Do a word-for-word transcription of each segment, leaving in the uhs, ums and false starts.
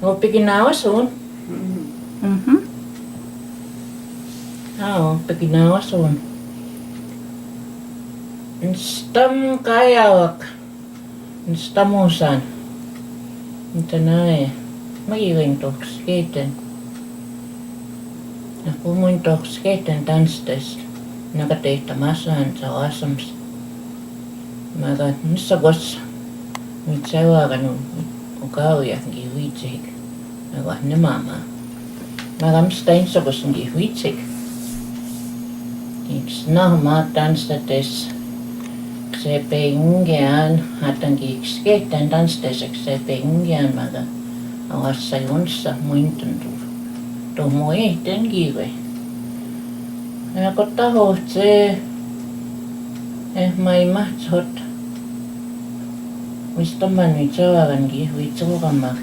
Ngo pikinawa sun. Mhm. Awo, pikinawa sun. Nstam kayawak. Nstamusan. Ntanae. Magiwin toks keten. Nakumun toks keten danstes. Nakate tamasan sawasams. Maga nsagos. Michawa kanu ukawi angiwichik. Awa ne mama. Maga mstain sogos ngiwichik. Iksna ma danstes. Ksepe ingean hatangi kske ten danstes ksepe ingean maga. Awa sayonsa muintundu. Tomo e tengiwe. Ako taho che, eh, mai ma chot. Wistaman wichawa gangi wichawa kama.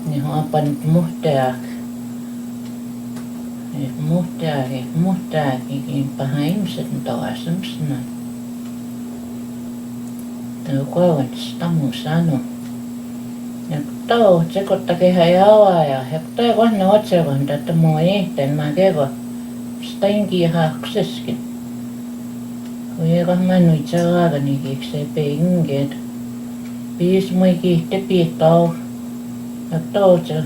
Ni ho apan muhte ak. Eh, muhte ak, eh, muhte ak, eh, eh, pahaim set ntawa semsna. Tau kwa wan stamu sano. Hekto cheko take hayawa ya, hekto ko no cheko nda tamo e, ten ma ke ko. Stain ki ha kuseskin. Kuye ko manu chawa kani ki ksepe inget. Pis mui ki te pi tau. Hekto che,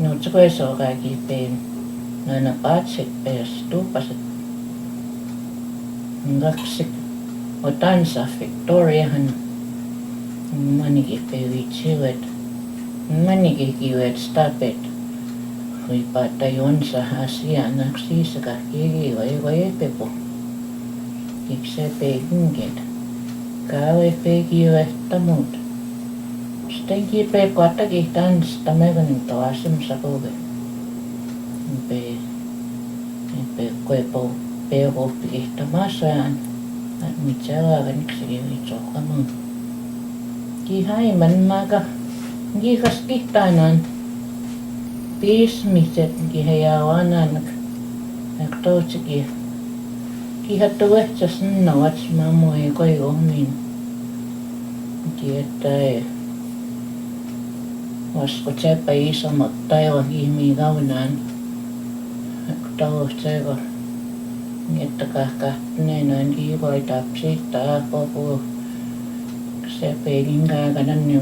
no cheko eso ka ki pen. Nana pa chek pe stu paset. Ngaksik. Otansa Victoria han. Maniki pewi chiwet. Maniki kiwet stapet. Hui pata yonsa hasi anaksi saka kiri wai wai pepo. Kikse pe ginget. Kawe pe kiwe tamut. Stenki pe kwata ki tan stamega nim tawasum sakoge. Pe Pe kwe po, pe ko pi tamaso yan. At mi chawa kan ksigi mi choka mo. Ki hai man maga. Ki kas ki tanan. Pis mi chet ki haya wanan. Ak to chiki. Ki hatu we chas na wach ma mo e koi o min. Ki eta e. Was ko chai pa iso mak tai wa ki mi ga unan. Ak to chai wa. Nge taka ka ne nan ki koi tap si ta ko ko. Se pe ringa ga nan ne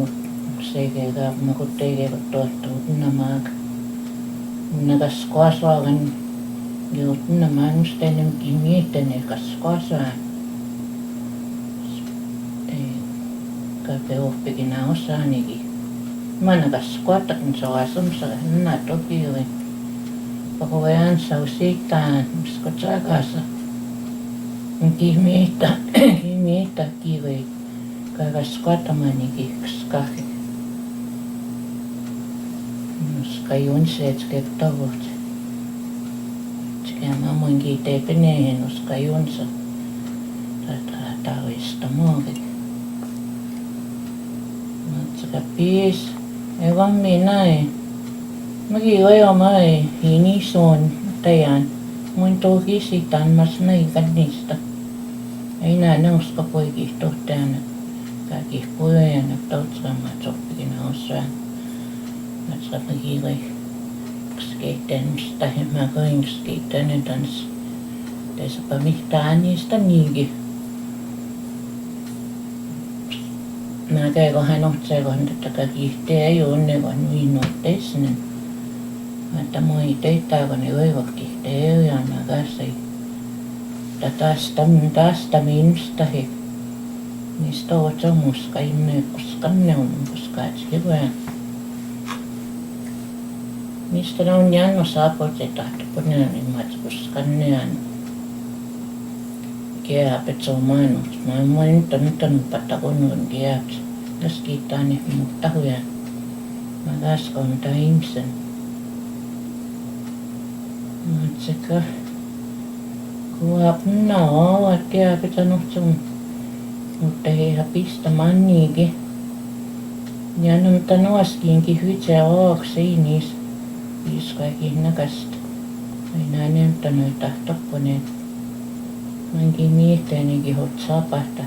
se ke ga ma ko te ke ko to to na mak. Na ga skwa swa gan. Nge ut na mak ste nem ki mi te ne ka skwa swa. Eh, ka pe o pe kina o sa ni ki. Mana ka skwa tak nso asam sa na to ki we. Pako we an sa usi ta, sko cha ka sa. Ki mi ta, ki mi ta ki we. Ka ka skwa ta mani ki ska ki. Ska yun se tske to wo. Tske ma mun ki te pe ne hen ska yun sa. Ta, ta, ta, wis ta mo ke. Matsika pis. Ewa mi nai. Magi oyo mai. Hini son. Tayan. Mun to ki si tan mas nai kan nista. Ai na nang ska poi ki to tana. Ka ki poi ana to tsika ma chok pi na osra. Matsika magi oi. Sketen sta he ma ko ing sketen e tans. Tesa pa mi tani sta ni gi. Na ke ko hano che ko handa taka ki te ayo ne ko nui no te sinen. Mata mo i te ta ko ne oi ko ki te ayo ya na ga sai. Tata stam, ta stamin sta he. Ni sta ocho muska ime kuskan ne um kuska chi he ba. Ni sta na unyan no sa po che ta to pone ni ma kuskan ne an. Ke ape chomano, ma mwen ton ton patagon gun ke ap. Gas kita ne mukta huya. Magas kon ta imsen. Matsika. Kuwapna o, ake ake tano chum. Utahe hapis tamani ke. Nyanam tano askin ki huicha o, akseinis. Iska ki nakast. Ainanem tano tahtok pone. Mangi mi tani ki hotsa pata.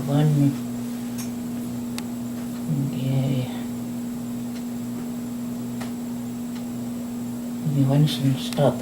Wan. Nge. Ni one sin stop.